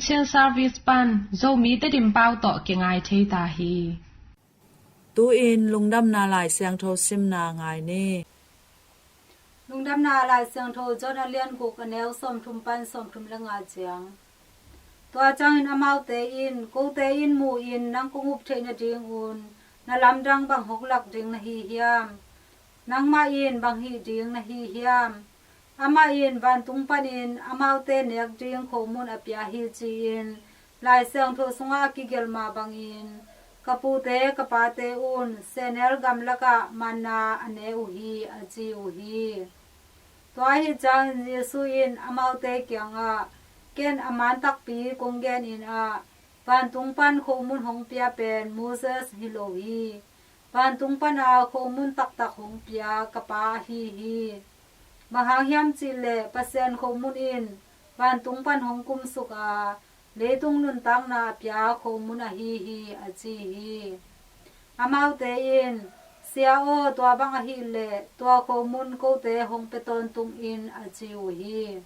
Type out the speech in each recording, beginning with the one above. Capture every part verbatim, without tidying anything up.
Chin Service pan Zomi Tedim pau tawh kingai thei ta hi. Tu-in Lungdamna Lai Siangtho simna ngai ni. Lungdamna Lai Siangtho John a lian guk, a neu sawmthum pan sawmthum le nga ciang. Tua ciangin amaute in, kote in mu-in nang kong up theih nadingun na lamdang bang hong lak ding na hi hiam? Nangmah in bang hih ding na hi hiam? Amah in vantung panin amaute nek ding khomun a pia hi, ci-in Lai Siangtho sungah a kigelh mah bangin, ka pute ka pate un sehnel gamlakah manna a ne uh hi, a ci uh hi. Tua ahih ciangin Jesu in amaute kiangah, ken a man takpi kong genin ah, vantung pan khomun hong pia pen Moses hi lo hi. Vantung pana khomun taktak hong pia ka Pa ahi hi. Bang hang hiam cihleh Pasian khomun in vantung pan hong kumsuk a, leitung nuntakna a pia khomun ahi hi, a ci hi. Amaute in, Sia aw, tua bang ahihleh tua khomun kote hong pia tawntung in, a ci uh hi.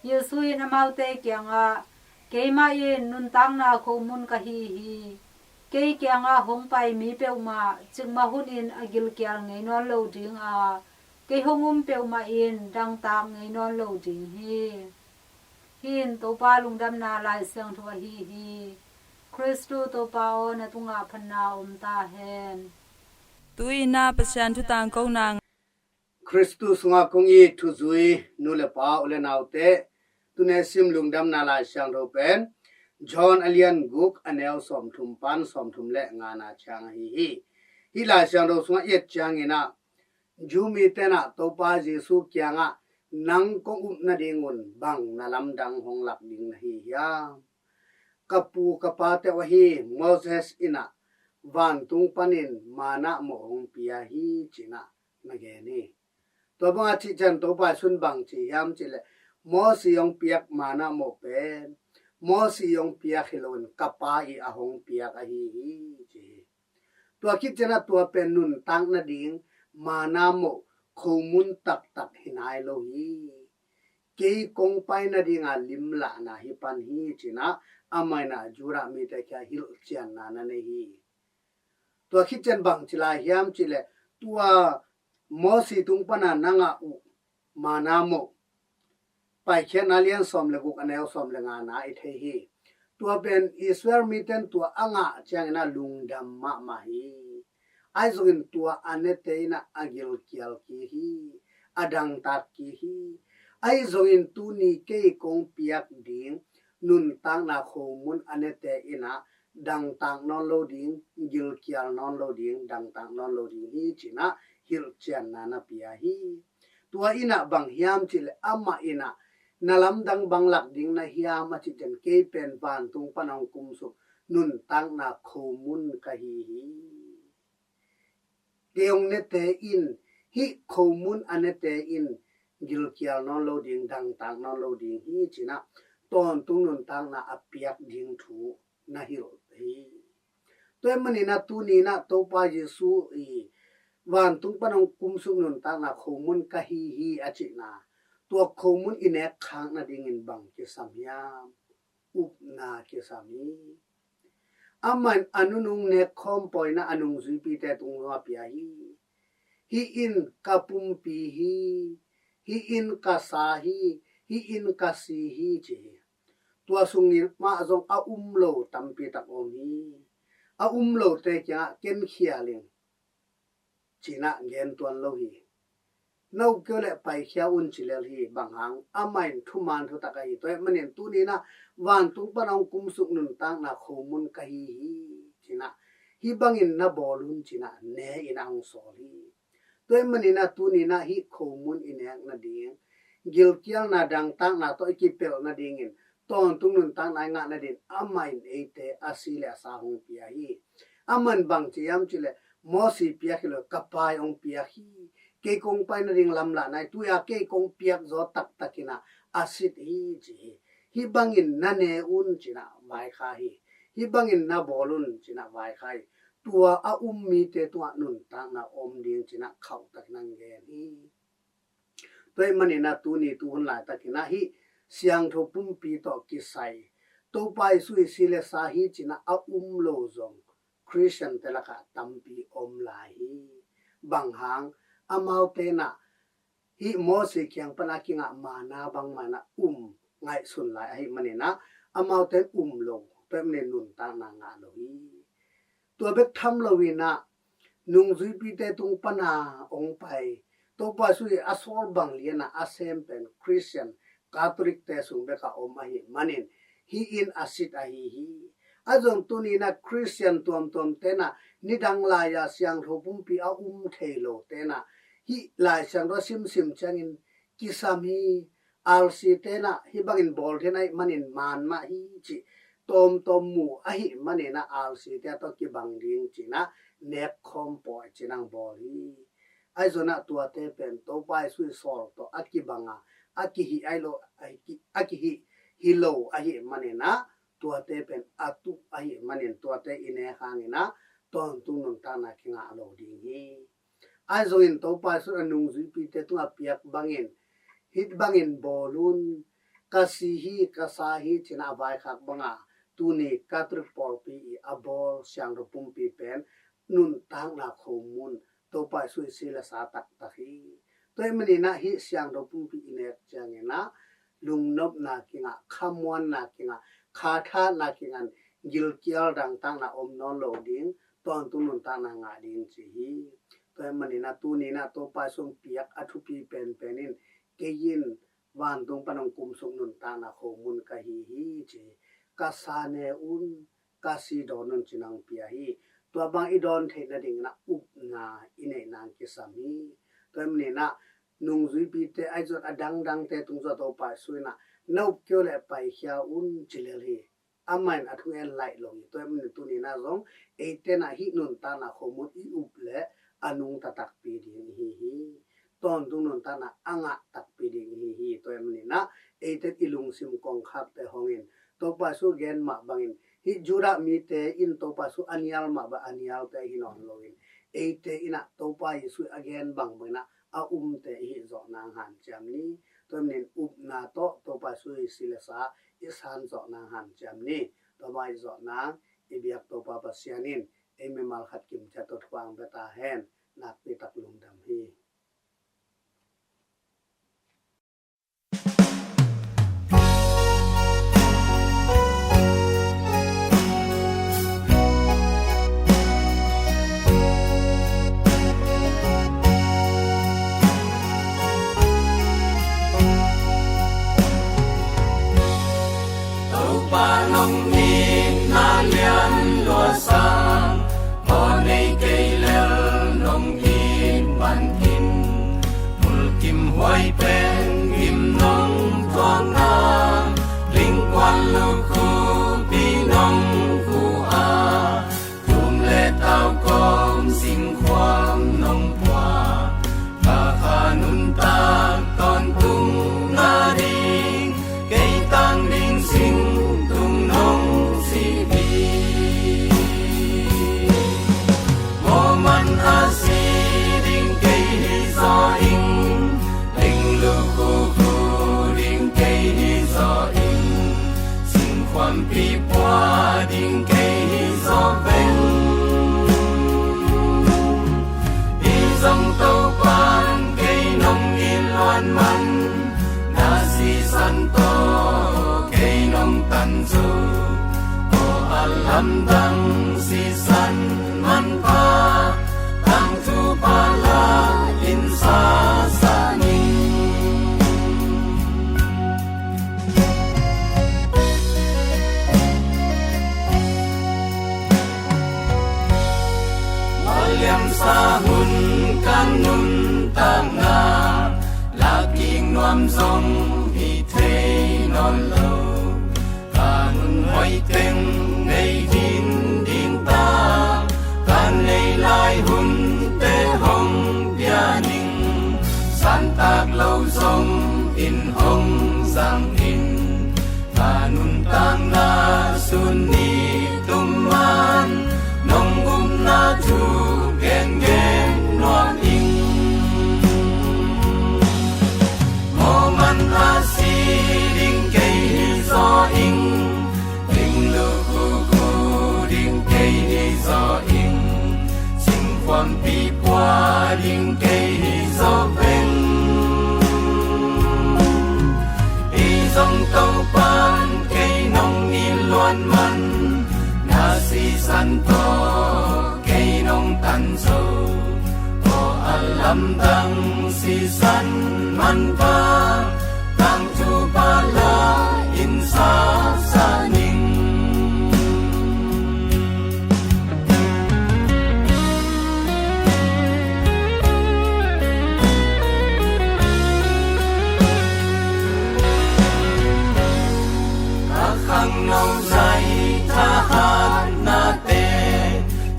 Jesu in amaute kiangah, keimah in nuntakna khomun ka hi hi. Kei kiangah hong pai mi peuhmah cikmah hunin a gilkial ngei nawn lo ding a, kei hong um peuhmah in dangtak ngei nawn lo ding hi. Hih in Topa Lungdamna Lai Siangtho ahi hi. Khristu Topa aw, na tungah phatna om ta hen. Tu-in ah Pasian thu tangkona. Khristu sungah kong it thuzui nu le pa, u le naute, tuni sim Lungdamna Lai Siangtho pen John a lian guk, a neu sawmthum pan sawmthum le ngana ciang ahi hi. Hih Lai Siangtho sungah i et ciangin ah, Jew mite in ah Topa Jesu kiangah, nang kong up nadingun bang na lamdang hong lak ding na hi hiam? Ka pu ka pate uh ahi Moses in ah vantung panin manna mawh hong pia hi, ci-in ah na gen hi. Tua bangah cih ciang Topa Jesu in bang ci hiam cihleh, Moses hong piak manna mawh pen Moses hong piak hi loin ka Pa in a hong piak ahi hi, ci hi. Tua khit ciangin ah tua pen nuntak nading manna mawh khomun taktak hi nai lo hi. Kei kong pai nadinga limlahna hi pan hi, ci-in ah amah in ah Judah mite kiangah hilhcianna na nei hi. Tua khit ciang bang ci lai hiam cihleh, tua Moses tung pana nang a uh manna mawh, Paikhiatna lian sawm le guk, a neu sawm le ngana i thei hi. Tua pen Israel mite in tua a ngah ciangin ah lungdam mahmah hi. Ahi zongin tua a nete in ah a gilkial kik hi, a dangtak kik hi. Ahi zongin tuni kei kong piak ding nuntakna khomun a nete in ah dangtak nawn lo ding, gilkial nawn lo ding, dangtak nawn lo ding hi, ci-in ah hilhcianna na pia hi. Tua in ah bang hiam cihleh, amah in ah na lamdang bang lak ding na hiam a cih ciang, kei pen vantung pan hong kumsuk nuntakna khomun ka hi hi. Kei hong nete in, hih khomun a nete in gilkial nawn lo ding, dangtak nawn lo ding hi, ci-in ah tawntung nuntakna a piak ding thu na hilh hi. Tua ahih manin ah tuni in ah Topa Jesu in vantung pan hong kumsuk nuntakna khomun ka hi hi a cihna, tua khomun i nek khak nadingin bang kisam hiam? Upna kisam hi. Amah in a nunung nek khawm pawi in ah a nungzuipite tung zong a pia hi. Hih in ka pumpi hi, hih in ka sa hi, hih in ka si hi, ci hi. Tua sungin mah zong a um lo tampi tak om hi. A um lote kiangah ken khial ing, ci-in ah gen tuan lo hi. Na up kei uh leh paikhia un ci lel hi, bang hang, amah in thuman thutak ahi. Tua ahih manin tuni in ah vantung pan hong kumsuk nuntakna khomun ka hi hi, ci-in ah hih bangin na bawl un, ci-in ah ne in ah hong sawl hi. Tua ahih manin ah tuni in ah hih khomun i nek nading, gilkialna dangtakna tawh i kipelh nadingin tawntung nuntakna i ngah nadingin amah in eite a si le a sa hong pia hi. Amah in bang ci hiam cihleh, Moses piak hi lo, ka Pa in hong piak hi. Kei kong pai nading lamlahna hi, tu-in ah kei kong piak zaw taktak in ah a sit hi, ci hi. Hih bangin na ne un, ci-in ah vaikhak hi. Hih bangin na bawl un, ci-in ah vaikhak hi. Tua a um mite tungah nuntakna om ding, ci-in ah khauhtakin hong gen hi. Tua ahih manin ah tuni tuhun laitakin ah hih siangtho pumpi tawh kisai Topa Jesu i si le sa hi cinah a um lo zong Khristian te lakah tampi om lai hi. Bang hang, amaute nah hih Moses kiang pana kingah manna bangmah nah um ngaihsun lai ahih maninah amaute um lo, tua ahih manin nuntakna ngah lo hi. Tua bek tham loinah nungzuipite tung pana ong pai, Topa Jesu i a sawl bang lianah a sem pen Khristian Catholic te sung bekah om ahih manin hih in a sit ahi hi. A zong tuninah Khristian tuamtuam tenah nidang lai-a siangtho pumpi a um thei lo tenah hih Lai Siangtho a simsim ciangin kisam hi. R C tenah hih bangin bawl ding ahih manin man mah hi cih tawmtawm mu ahih maninah R C te tawh kibang ding cinah nek khawm pawi cinah bawl hi. Ahi zonah tuate pen Topa Jesu i sawl tawh a kibanga a kihih ahi lo, a ki, a kihih hi lo ahih maninah tuate pen a tuh ahih manin tuate i nek hanginah tawntung nuntakna kingah lo ding hi. Ahi zongin Topa Jesu a nungzuipite tungah piak bangin, hih bangin bawl un, ka si hi, ka sa hi cinah a vaikhak banga tuni Catholic pawlpi i a bawl siangtho pumpi pen nuntakna khomun Topa Jesu i si le sa taktak hi. Tua ahih maninah hih siangtho pumpi i nek cianginah lungnopna kingah, khamuanna kingah, khathatna kingah, gilkial dangtakna om nawn lo ding, tawntung nuntakna ngah ding ci hi. Tua ahih maninah tuninah Topa Jesu piak a thupi penpen in kei in vantung pan hong kumsuk nuntakna khomun ka hi hi ci hi. Ka sa ne un, ka si dawn un cinah pia hi. Tua bang i dawn theih nadinginah upna i neih nang kisam hi. Tua ahih maninah nungzuipite ahi zong a dangdangte tung zong Topa Jesu inah na up kei uh leh paikhia un ci lel hi. Amah in a thu en laih lo hi. Tua ahih manin tuninah zong eite nah hih nuntakna khomun i up leh a nungta takpi ding i hi hi. Tawntung nuntakna a ngah takpi ding i hi hi. Tua ahih maninah eite i lungsim kongkhakte hongin Topa Jesu gen mah bangin hih Judah mite in Topa Jesu a nial mah bang a nialte hi nawn loin eite inah Topa Jesu a gen bang banginah a umte i hih zawh nang hanciam ni. Tua ahih manin upna tawh Topa Jesu i si le sa i san zawh nang hanciam ni. Tua bang i zawh nang i biak Topa Pasian in ei mimal khat kimciat tawh thuang bia ta hen. Nakpi tak lungdam hi. Topa nong itna lian luasa, aw nei kei lel nong it man in, mulkim huai pen gim nong tuakna, lingkuan lukhupi nong khu a, tum le tau kawm singkhuam nong pua, ka kha nuntak tawntung na ding, kei tang ding singtung nong si hi. Moman a si ding kei hi zaw ing, ling lukhu khu ding kei hi zaw ing, singkhuampi pua ding kei hi zaw veng. Hi zong Topan kei nong it luat man, na sisan tawh kei nong tan zo. Aw a lamdang sisan manpha, tangthu pala in sasa ning. Liamsa hun ka nuntakna, lakik nuam zong hi thei nawn lo. Ka hun hoih teng nei ding ding ta, ka nei lai hunte hong pia ning. Santak lo zong in hong zang in, ka nuntakna sun ni tum man, nong upna thu gengen nuam ing. Moman a si ding kei hi zaw ing, Tan tawh kei nong tan zo, aw a lamdang sisan manpha, tangthupa la in sasa ning. A khangno zai thahatnate,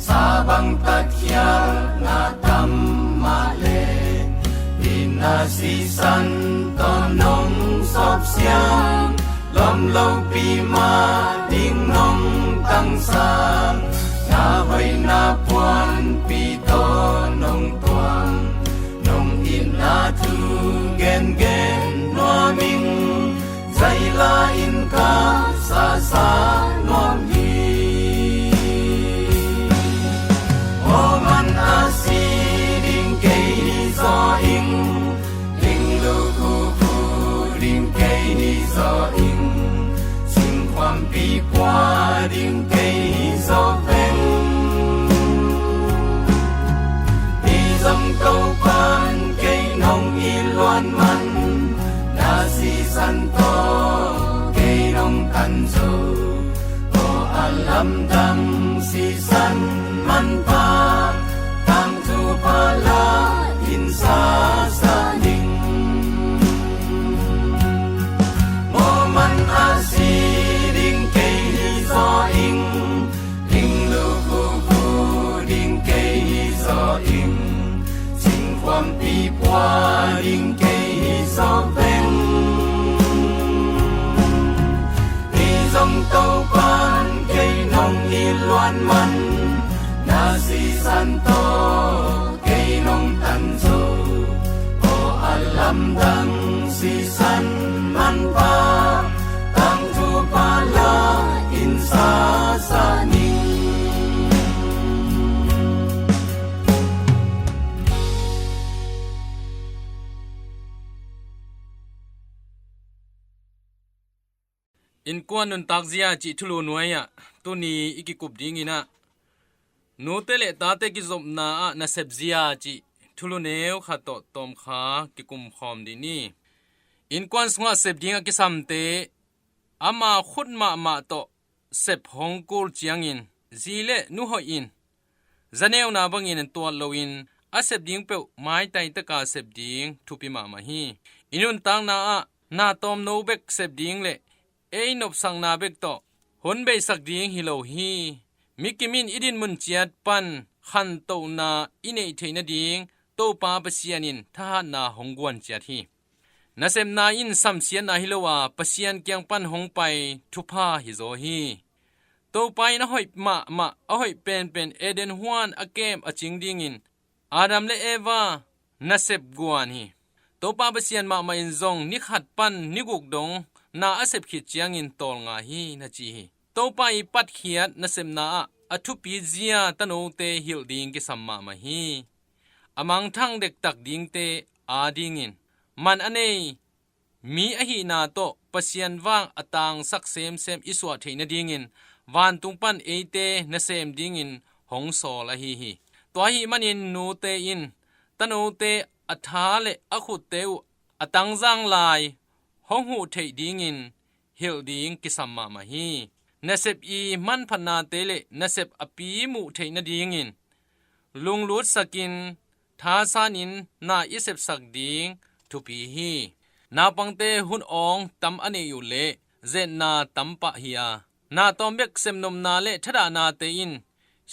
sabang tatkhialhna tam mah le, ina sisan tawh nong sawp siang, lawm lopi mah ding nong tangsa, na hoihna puanpi tawh nong tuang, nong itna thu gengen nuam ing, zaila in ka sasa nuam hi. Aw man a si ding kei hi zaw ing, ding lukhu khu ding kei hi zaw ing, singkhuampi pua ding kei hi zaw veng. Hi zong Topan kei nong it luat man, na sisan tawh kei nong tan zo, aw a lamdang sisan manpha, tangthupa la in sasa ning. Aw man a si ding kei hi zaw ing, ding lukhu khu ding kei hi zaw ing, singkhuampi pua ding kei hi zaw veng. Hi zong Topan kei nong it luat man, na sisan tawh kei nong tan zo, aw a lamdang sisan manpha, tangthupa la in sasa ning. Innkuan nuntak zia cih thulu nuai-ah tuni i kikup dingin ah, nute le tate kizopna ah nasep zia cih thulu neu khat tawh tawmkha kikum khawm dih ni. Innkuan sungah sep ding a kisamte ama khut mahmah tawh sep hong kul ciangin zi le nu hoih in zaneuna bangin tuat loin a sep ding peuh maitai taka sep ding thupi mahmah hi. I nuntakna ah na tawmno bek sep ding le ei nopsakna bek tawh hun beisak ding hi lo hi. Mi kim in i dinmun ciat pan khantohna i neih theih nading Topa Pasian in thahatna hong guan ciat hi. Nasepna in samsiatna hi lo a, Pasian kiang pan hong pai thupha hi zaw hi. Topa in a hoih mahmah, a hoih penpen Eden huan a kem a cing dingin Adam le Eva nasep guan hi. Topa Pasian mahmah in zong ni khat pan ni guk dong na a sep khit ciangin tawlnga hi na ci hi. Topa i patkhiat nasepna ah a thupi zia tanote hilh ding kisam mahmah hi. A mangthang dektak dingte a dingin man a nei mi ahihna tawh Pasian vang a tangsak semsem i suah theih nadingin vantung pan eite nasem dingin hong sawl ahi hi. Tua ahih manin nute in tanote a tha le a khutte uh a tangzang lai hong huh theih dingin hilh ding kisam mahmah hi. Nasep i manphatnate le nasep a pi muh theih nadingin lunglutsakin thasanin na i sepsak ding thupi hi. Naupangte hun awng tam a neih uh leh zetna tam pah hi a, na tawm bek sepnopna le thadahnate in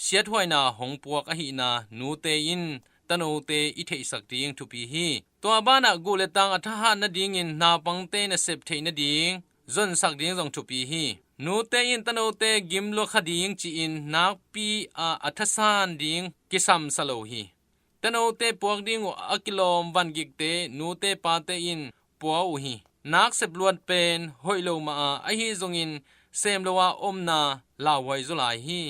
siathuaina hong puak ahihna nute in tanote i theihsak ding thupi hi. Tua banah guh le tang a thahat nadingin naupangte nasep theih nading zonsak ding zong thupi hi. Nute in tanote gim lua kha ding ci-in nakpi a a thasan ding kisamsa lo hi. Tanote puak ding uh a kilawm vangikte nute pate in pua uh hi. Nak sep luat pen hoih lo mah a, ahi zongin sem lo a omna lauhuai zaw lai hi.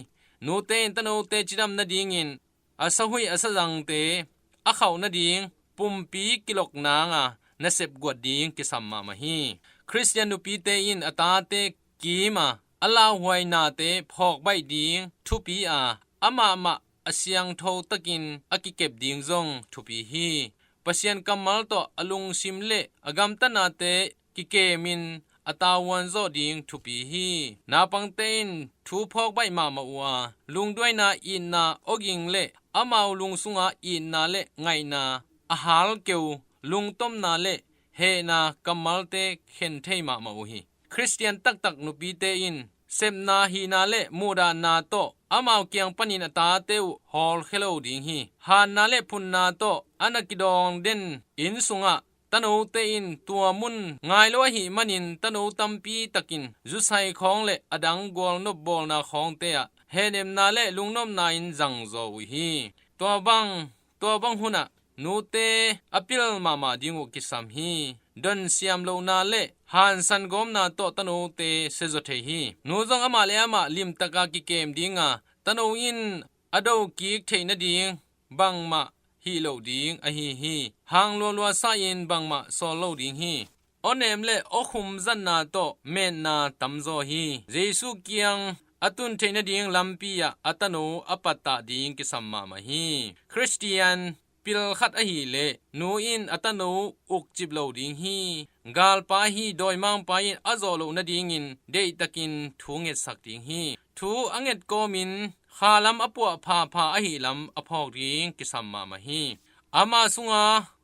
Nute in tanote cidam nadingin a sahuih a sazangte a khauh nading pumpi kilok nanga nasep guat ding kisam mahmah hi. Khristian nupite in a tate kim a a lauhuai nate phawk baih ding thupi a, amah mah a siangtho takin a kikep ding zong thupi hi. Pasian kammal tawh a lungsim le a gamta nate kikemin a tavuan zawh ding thupi hi. Naupangte in thu phawk baih mahmah uh a, lungduaina, itna, awging le amau lung sunga itna le ngaihna a halkeu lungtomna le hehna kammalte khen thei mahmah uh hi. Khristian taktak nupite in sepna, hihna le muhdahna tawh amau kiang panin a tate uh hawlkhia lo ding hi. Hanna le phunna tawh a na kidawng den inn sungah tanote in tua mun ngai lo ahih manin tano tampi takin zusai khawng le adang gualnop bawlna khawngte ah henemna le lungnopna in zangzaw uh hi. Tua bang, tua bang hunah nute a pil mahmah ding uh kisam hi. Don siam lohna le hansan gawmna tawh tanote siazaw thei hi. Nu zong amah le amah limtaka kikem dinga, tano in a do kik theih nading bangmah hih loh ding ahi hi. Hang lualua sa-in bangmah sawl lo ding hi. Awnem le awkhum zatna tawh metna tamzaw hi. Jesu kiang a tun theih nading lampi ah a tano a pattah ding kisam mahmah hi. Khristian pil khat ahileh nu in a tano ukcip lo ding hi. Galpa hi, dawimangpa in a zawh loh nadingin deihtakin thu ngetsak ding hi. Thu a nget kawmin khalam a puah phapha ahih lam a phawk ding kisam mahmah hi. Ama sunga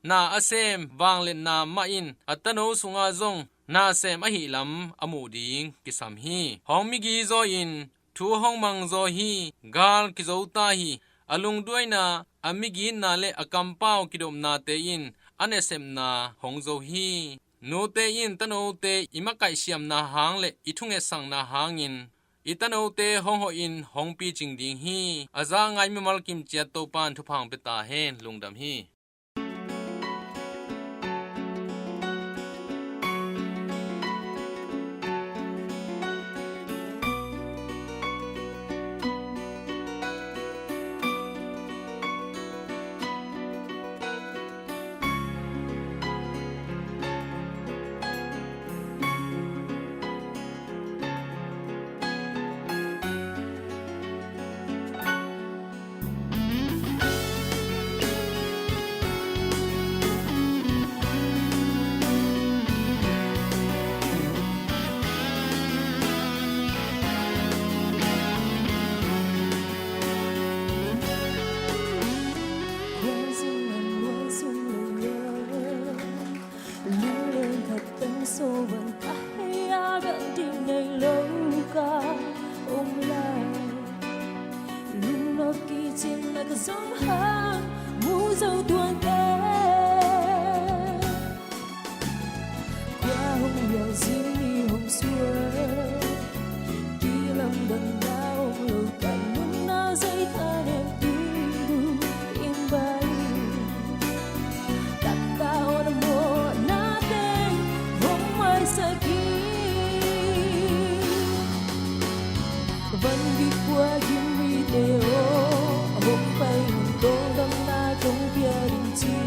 na a sem vangliatna mah in a tano sunga zong na sem ahih lam a muh ding kisam hi. Hong migi zaw in thu hong mang zaw hi. Gal kizo ta hi. A lungduaina, a migitna le a kampau kidopnate in a nasepna hong zo hi. Nute in tanote i makaihsiamna hang le i thungetsakna hangin i tanote hong hawhin hong picing ding hi. A za ngai mimal kimciat Topa in thupha hong pia ta hen. Lungdam hi. Lungleng khat teng so van ka hei a bel ding nei lo ka om lai. Lungnop kicin na ka zong hang mu zo tuan teh. Kua hong yau zing ni hong suai. Kilamdang na om lo ka nunna zei thanem ding du in bai. Taktak aw na mawhna teng hong maisak hi. Van vik kua gim mite aw, hong pai hun dawldamna kong pia ding ci.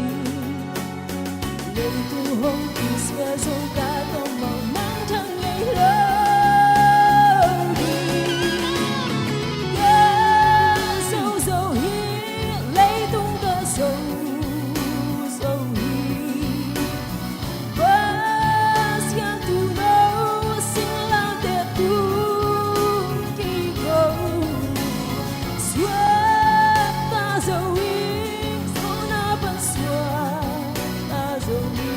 Leitung hong kisia zong ka tawh mangmang thang ngei lo ding. Ka zo zo hi, leitung ka zo zo hi. Pasian tuuno singlamteh tung kiko. Suakta zo hi, suakta pan suakta zo hi.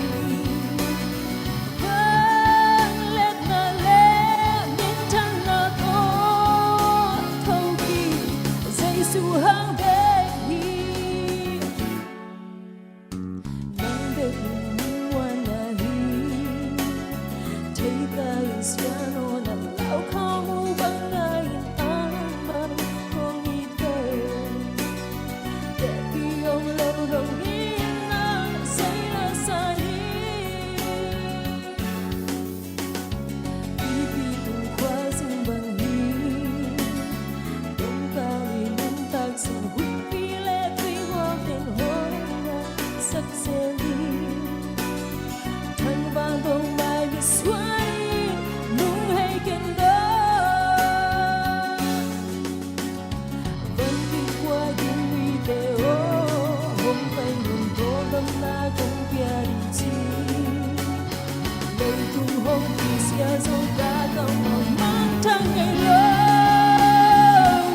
Hong kisia zong ka kammal mangthang ngei lo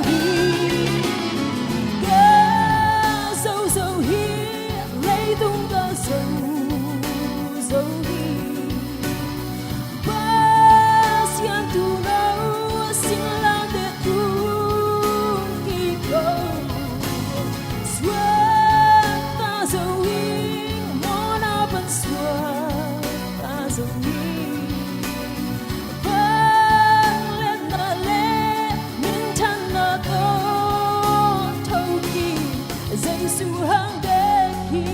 hi. Ka zo zo hi, leitung ka zo zo hi. Pasian tuuno, singlamteh tung kik o. Suakta zo ing, mawhna pan suakta zo ing. Vangliatna le minthanna tawh tho kik, Jesu hang bek hi.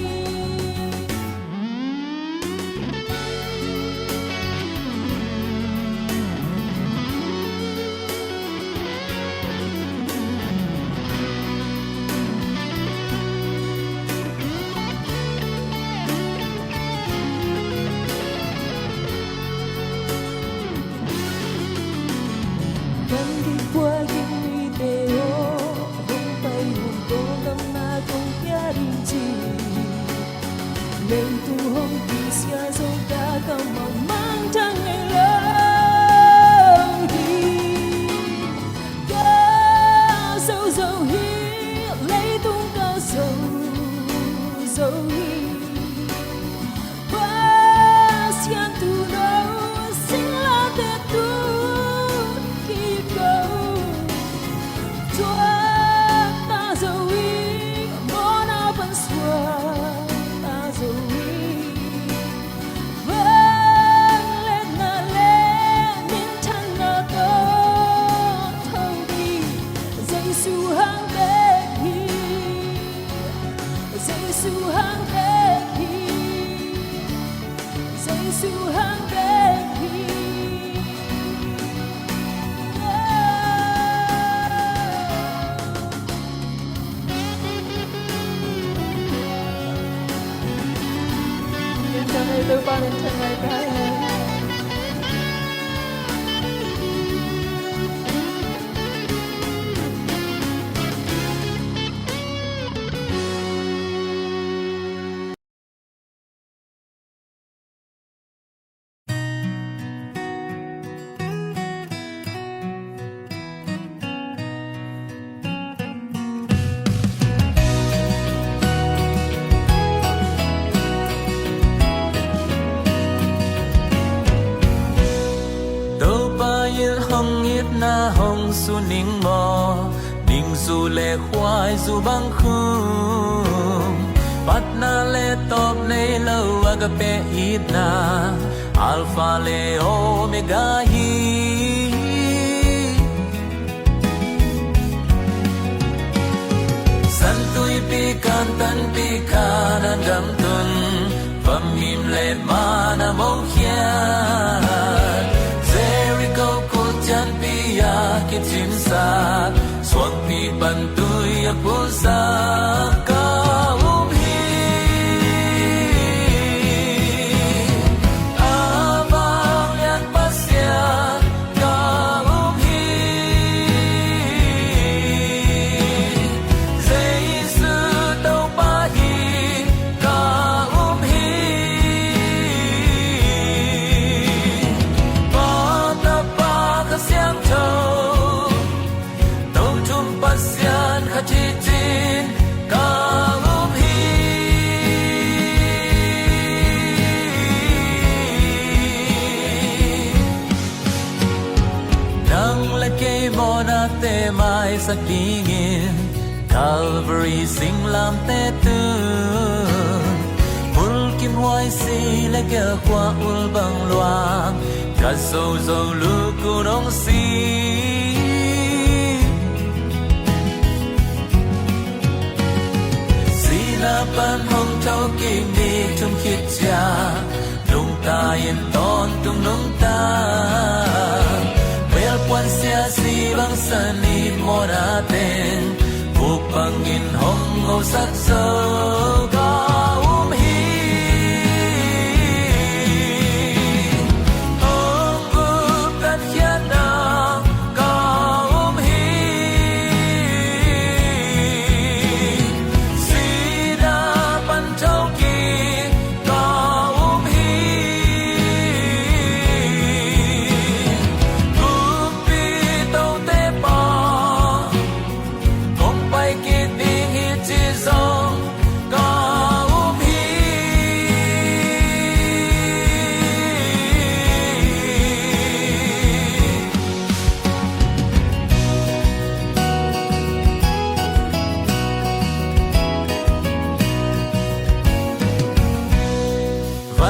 Van gik pua gik mite aw, hong pai un, kong damna kong pia ding ci. Leitung hong kisia zong ka kammal mangthang ngei lo hi. Ka zo zo hi, leitung ka zo zo hi. Pasian tuuno, singlamteh tung kik o. Suakta zo ing, mawhna pan suakta zo ing. Vangliatna le minthanna tawh tho kik, Jesu hang bek hi. Jesu hang bek hi. Jesu hang bek hi. Minthanna i Topa minthanna i ta hen. Topa in hong itna hong su ning maw, ningzu le khuaizu bang khum. Patna le tawp nei lo agape itna, Alpha le Omega hi. San Tuipi Kantanpi Kanaan gam tun, Vamim le Mana mong khiat, Jericho kut cianpi a kicimsak, suangpi pan tui a pulsak ka um hi. A vanglian Pasian ka um hi. Jesu Topa hi ka um hi. Pa, Tapa, Kha Siangtho, Tothum Pasian khat hi cin ka um hi. Nang le kei mawhnate maisak dingin Calvary singlamteh tun, mulkimhuai si le gelkhua ul bang luang, ka zozo lukun hong si. Sihna pan hong thokik ni thum khit ciang, nungta in tawntung nungta, belpuan sia si bangsan in mawhna teng, vuk bangin hong ngosak zo ka um hi. Hong guptat khiatna ka um hi. Sihna pan thokik ka um hi.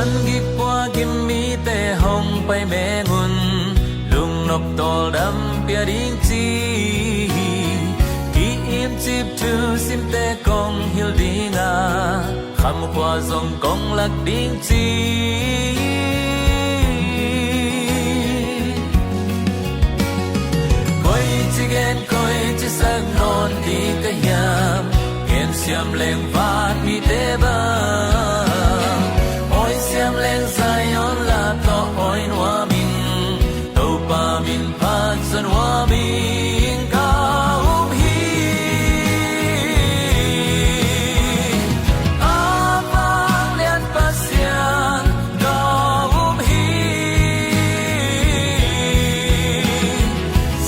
Gik pua gim mite hong pai meng un, lungnop tawldam pia ding ci hi. Ki-imcip thusimte kong hilh ding a, khamkhua zong kong lak ding ci hi. Koici gen, koici sak nawn ding ka hiam? Gen siam leng vanmite bang, awi siam leng Zion lap tawh awi nuam ing. Topa min phat sa nuam ing. Ka um hi, a vanglian Pasian ka um hi.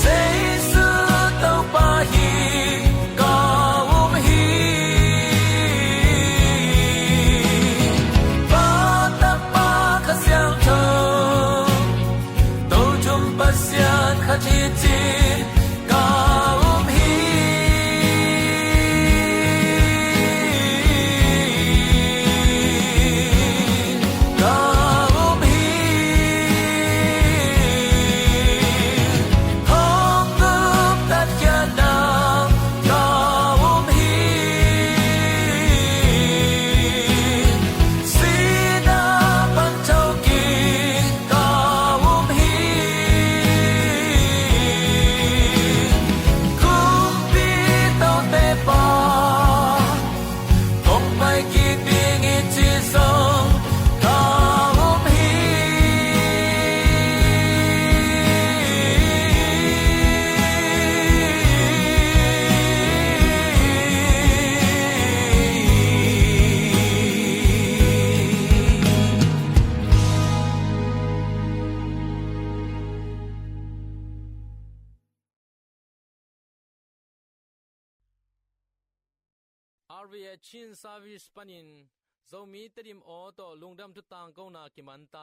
Jesu Topa hi, ka um hi. Pa, Tapa, Kha Siangtho, Tothum Pasian khat hi ci-in ka um hi. Ka um hi. Hong guptatkhia nang ka um hi. Sihna pan thokik ka um hi. Kumpi Tote Pa, kong pai kik ding hi ci zong ka um hi. R V A Chin Service panin Zomi Tedim aw tawh lungdam thu tangkona kiman ta.